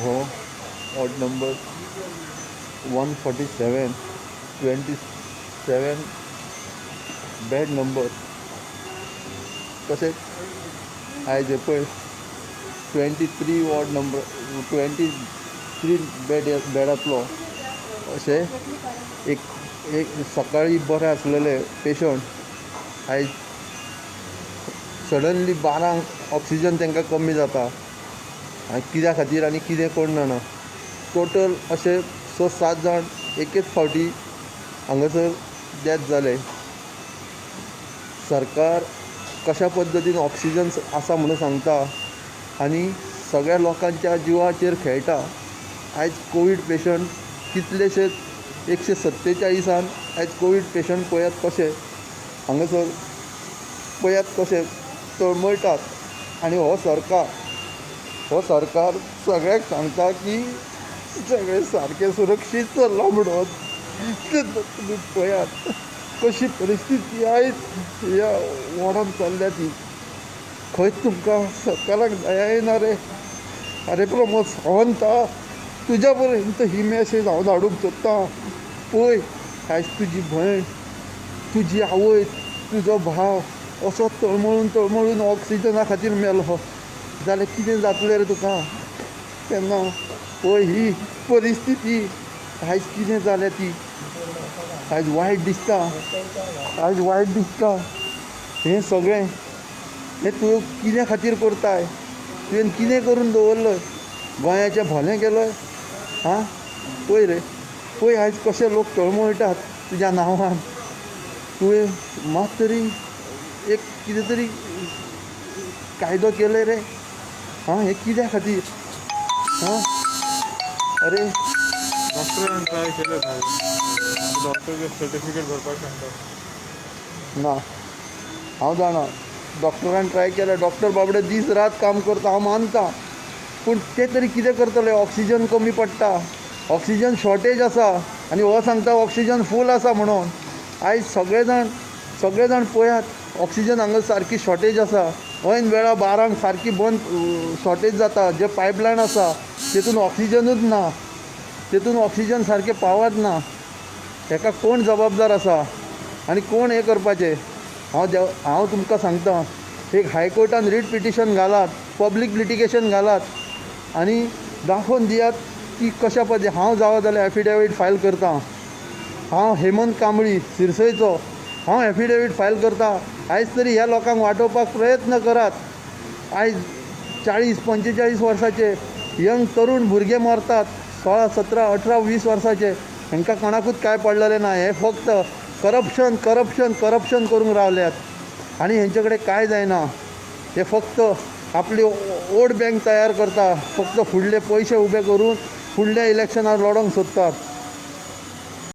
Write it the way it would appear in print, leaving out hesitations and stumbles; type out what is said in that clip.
हो ward number 147, 27 bed number. तशेंच आयज हें पळय, 23 वॉर्ड नंबर, 23 बेडांतलो अशें एक एक सकाळी बरें आसलेले पेशंट आयज सडनली 12क ऑक्सिजन तांकां कमी जाता आनी कित्या खातीर आनी कितें कोण जाणा. टोटल अशे 6-7 जाण एकेच फावटी हांगासर डॅथ जाले. सरकार कशा पद्दतीन ऑक्सिजन आसा म्हणून सांगता आनी सगळ्या लोकांच्या जिवाचेर खेळटा. आयज कोवीड पेशंट कितलेशेच 147 आयज कोवीड पेशंट पळयात कशे हांगासर पळयात कशे तळमळटात. आनी हो सरकार सगळ्यांक सांगता की सगळें सारकें सुरक्षीत चल्लां म्हणून. तुमी पळयात कशी परिस्थिती आयज ह्या वॉर्डान चल्ल्या ती. खंयच तुमकां सरकाराक दया येना रे. आरे प्रमोद सावंता, तुज्या पर्यंत ही मॅसेज हांव धाडूंक सोदतां. पळय आयज तुजी भयण, तुजी आवय, तुजो भाव असो तळमळून तळमळून ऑक्सिजना खातीर मेलो जाल्यार कितें जातलें रे तुका तेन्ना. पळय ही परिस्थिती आयज कितें जाल्या ती. आयज वायट दिसता, आयज वायट दिसता हें सगळें. हें तूं कित्या खातीर करताय? तुवें कितें करून दवरलंय? गोंयाचें भलें केलंय? आं, पळय रे, पळय आयज कशे लोक तळमळटात तुज्या नांवान. तुवें मात तरी एक कितें तरी कायदो केले रे. आं, हें कित्या खातीर? आं, अरे डॉक्टरान ट्राय केलें, डॉक्टर सर्टिफिकेट भरपाक सांगता. ना, हांव जाणा डॉक्टरान ट्राय केलें. डॉक्टर बाबडे दीस रात काम करता, हांव मानता. पूण ते तरी कितें करतले? ऑक्सिजन कमी पडटा, ऑक्सिजन शॉर्टेज आसा आनी हो सांगता ऑक्सिजन फूल आसा म्हणून. आयज सगळे जाण पळयात, ऑक्सिजन हांगा सारकी शॉर्टेज आसा. ऐन वेळा 12क सारकी बंद शॉर्टेज जाता. जे पायपलायन आसा तेतून ऑक्सिजनूच ना, तेतून ऑक्सिजन सारकें पावत ना. हेका कोण जबाबदार आसा आनी कोण हें करपाचें? हांव तुमकां सांगता, एक हायकोर्टान रीट पिटिशन घालात, पब्लीक लिटिगेशन घालात आनी दाखोवन दियात की कशा पद्दतीन. हांव जावं जाल्यार एफिडेवीट फायल करता. हांव हेमंत कांबळी सिरसयचो, हांव एफिडेवीट फायल करता. आयज तरी ह्या लोकांक वाटोवपाक प्रयत्न करात. आयज 40-45 वर्साचे यंग तरुण भुरगे मरतात, 16, 17, 18, 20 वर्साचे. हांकां कोणाकूच कांय पडलेलें ना. हे फक्त करप्शन करप्शन करप्शन करूंक रावल्यात आनी हेंचे कडेन कांय जायना. हे फक्त आपली वोट बँक तयार करता, फक्त फुडले पयशे उबे करून फुडल्या इलेक्शनाक लडोंक सोदतात.